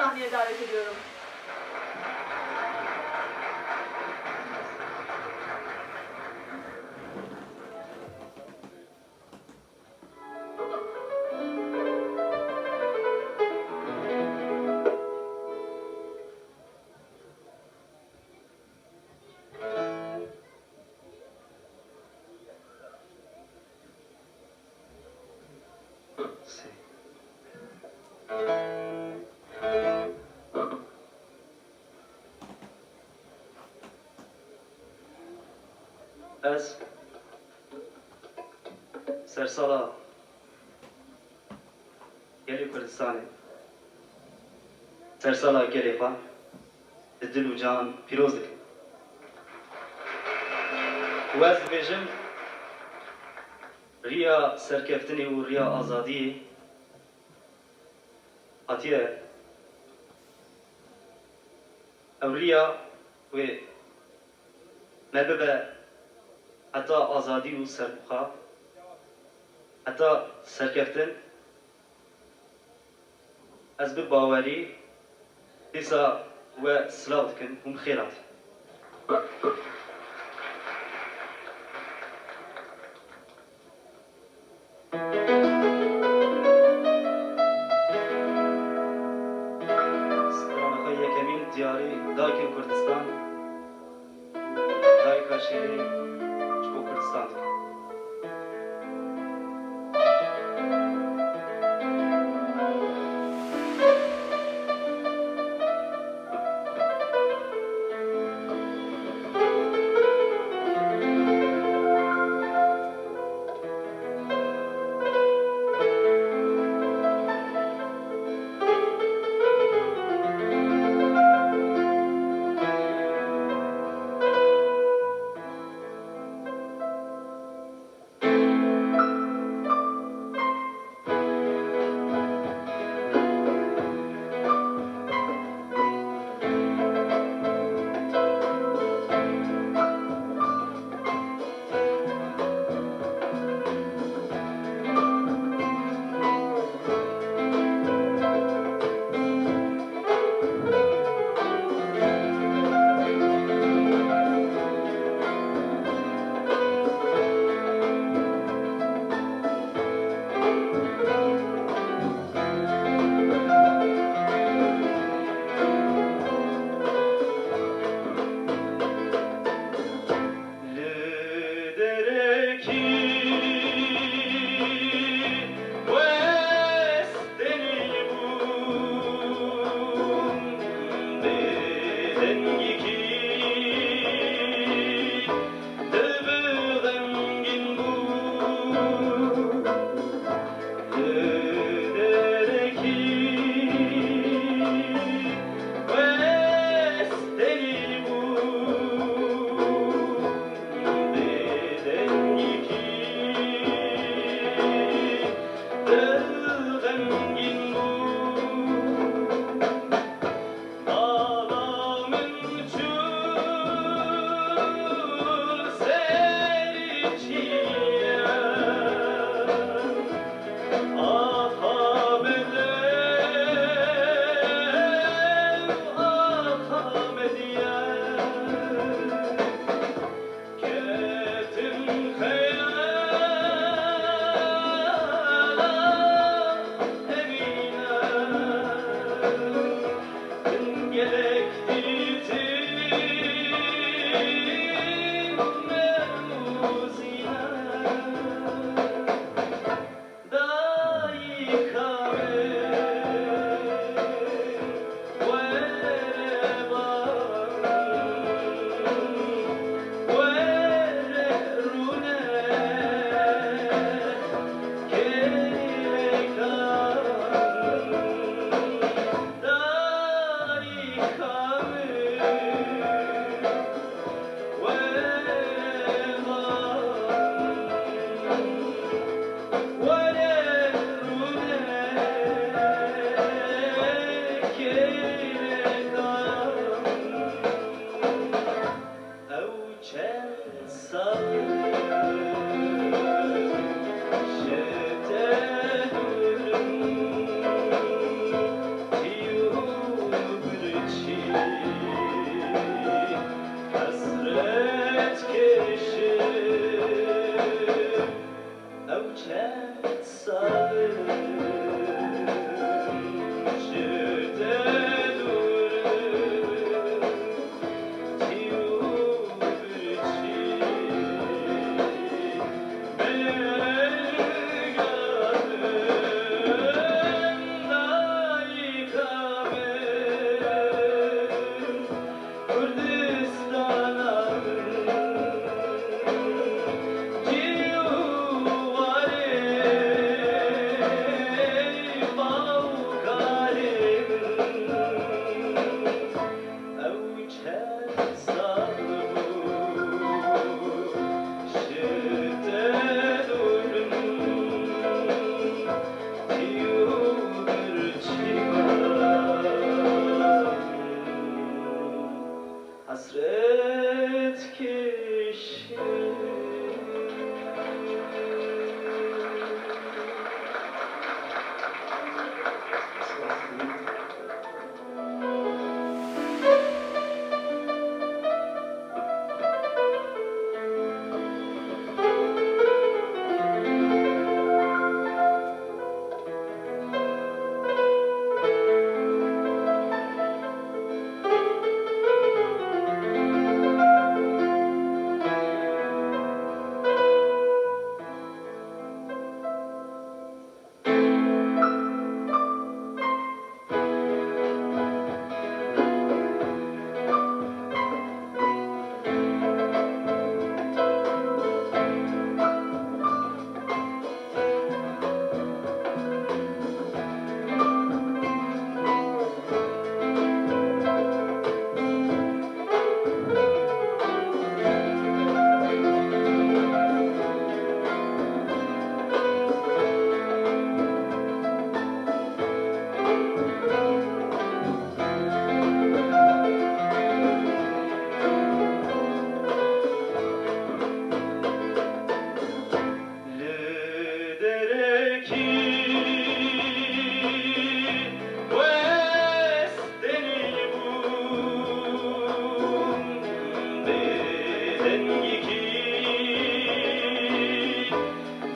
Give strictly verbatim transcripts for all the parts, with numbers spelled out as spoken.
Sahneye davet ediyorum. Ez sersala gelê Kurdistanê, sersala gelê xwe bi dil û can pîroz dikim. Û ez dibêjim, riya serkeftinê û riya azadiyê hatiye. Ew riya wê me bibe heta azadî û serbixwe, heta serkeftin. Ez bi bawerî dîsa we silav dikim û bi xêr hatî. Strana xwe yekemîn diyarî dayikên Kurdistan, dayika şêrîn ji bo Kurdistan dikim. Hasret kişi. Li derekî westênî bû, bêdengîkî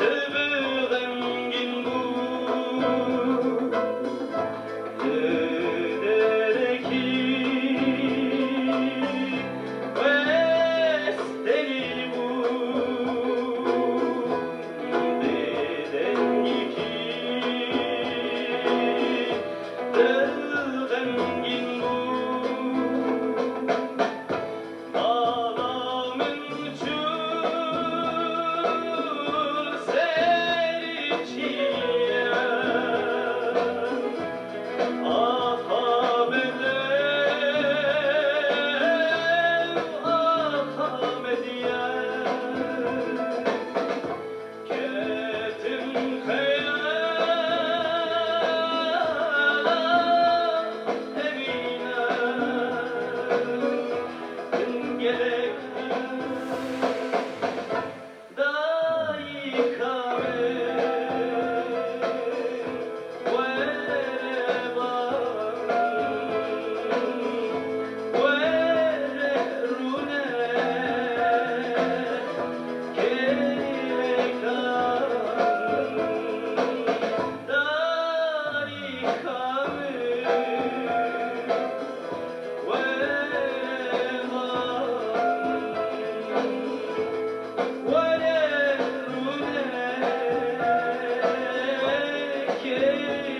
dil bi xemgîn bû. Li derekî westênî bû, bêdengîkî dil xemgîn bû. Bala min çû ser çiyan, axa bide, axa bediye. Ketim xeyala Emîne, min gelek dayika min. Were bang, were rûne, kêlekan dayika min. Were bang, were rûne, kêlekan.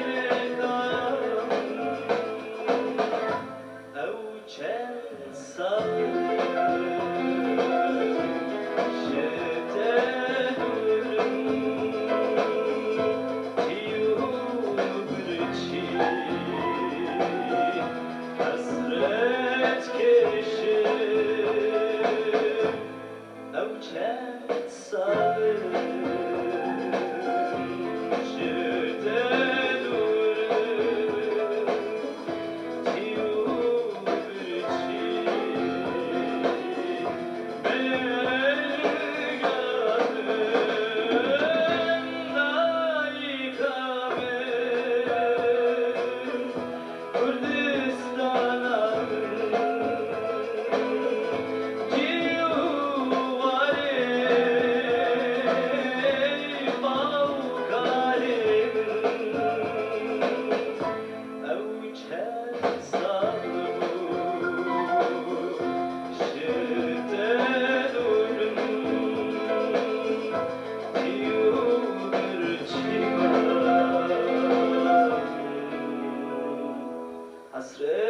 Ew çend sal ji te dûr in, çi û birçî hesret keşim. Ew çend sal in ji te dûr in, çi û birçî belga min, dayika min. Kurdistana min, cî û warê, bala û kalê min. Ew çend sal bû ji te dûr in. Hasret